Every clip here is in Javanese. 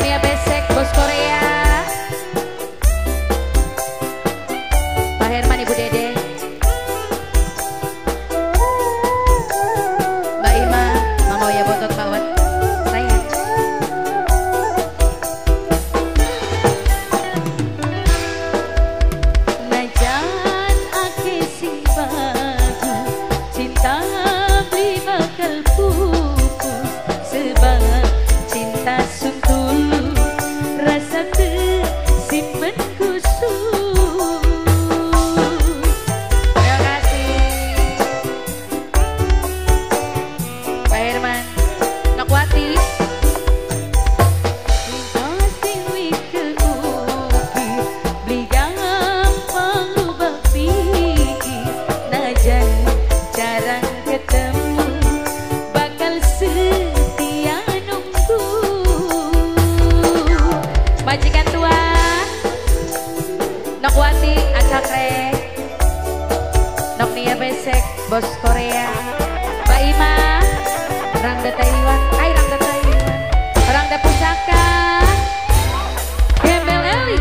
Nia Besek, Bos Korea. Pak Herman, Ibu Dede, Mbak Ima, Mama Oya Botot, Pak Wat. Sayang. Najan ake sing bagus, cinta beli bakal pupus, sebab cinta suntul rasa tersimpen khusus. Terima kasih Pak Herman, Nokwati. Sing wis keukir, beli gampang rubah pikir, najan jarang ketemu, bakal setia nunggu. Majikan tua, Nokwati, Acakrek, Nok Nia Besek, Bos Korea, Mbak Ima, Rangda Taiwan, ay Rangda Taiwan, Rangda Pusaka, Gembel Eli,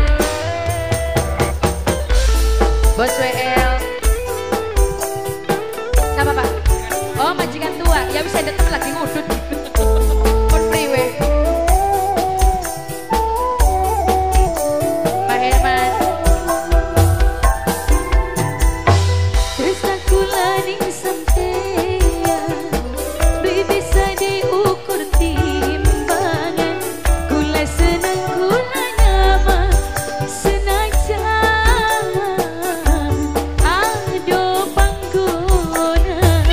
Bos WL, siapa Pak? Oh majikan tua, ya bisa datang lagi ngudut. Kon priwe? Pak Herman. Tresna kula ning sampeyan, beli bisa diukur timbangan. Kula seneng kula nyaman, senajan ado panggonan.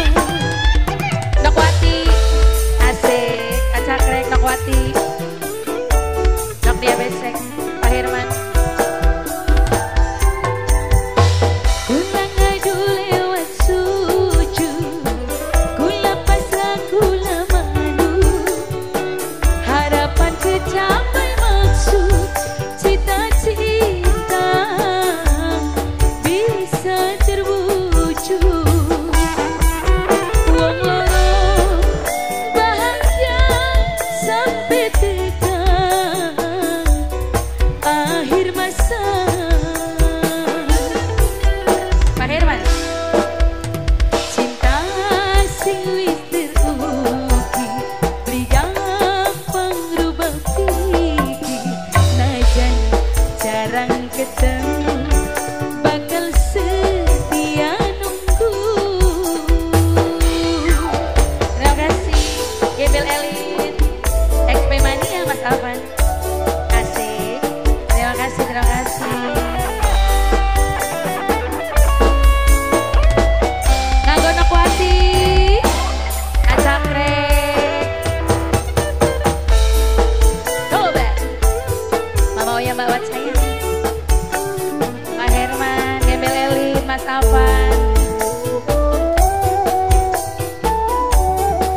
Nokwati, asik, acakrek Nokwati, Nok Nia Besek, Pak Herman. Kula ngadu lewat sujud, kula pasrah kula madu, harapan kecapai maksud, cita-cita bisa terwujud. Wong loro bahagia sampai tekan akhir masa. Pak Herman. Cinta sing wis terukir, beli gampang rubah pikir, najan jarang ketemu, bakal setia nunggu. Terima kasih Gembel Elit, XP Mania, Mas Alvan. Asik. Terima kasih, terima kasih. Nganggo Nokwati, Acakrek, Coba Mama Oya, Mbak Wat sayang, Pak Herman, Gembel Elit, Mas Alvan.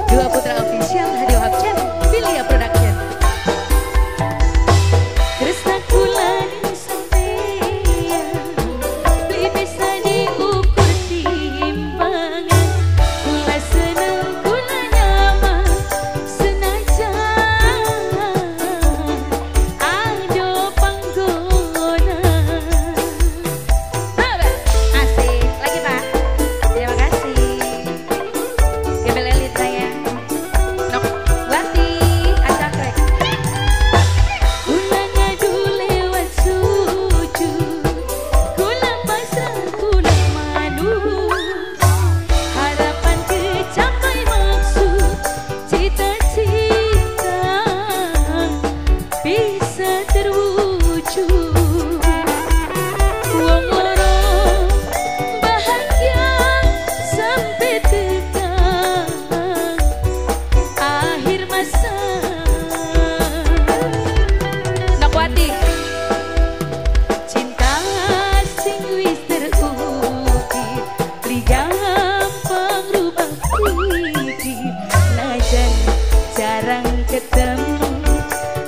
Dua Putra Official, Hadi Wahab Channel, Filia Production. Tresna kula ning sampeyan, beli bisa diukur timbangan. Kula seneng kula nyaman, senajan ado panggonan. Asik, lagi Pak. Terima kasih. Gembel Elit sayang. Nok Wati, Acakrek. Kula ngadu lewat sujud, kula pasrah kula madu, harapan kecapai maksud, cita-cita bisa terwujud. Wong loro bahagia sampai tekan akhir masa. Nokwati. Cinta sing wis terukir, beli gampang rubah pikir, najan jarang ketemu,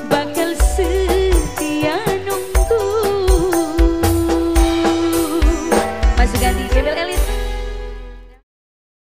bakal setia nunggu. Masih ganti Gembel Elit.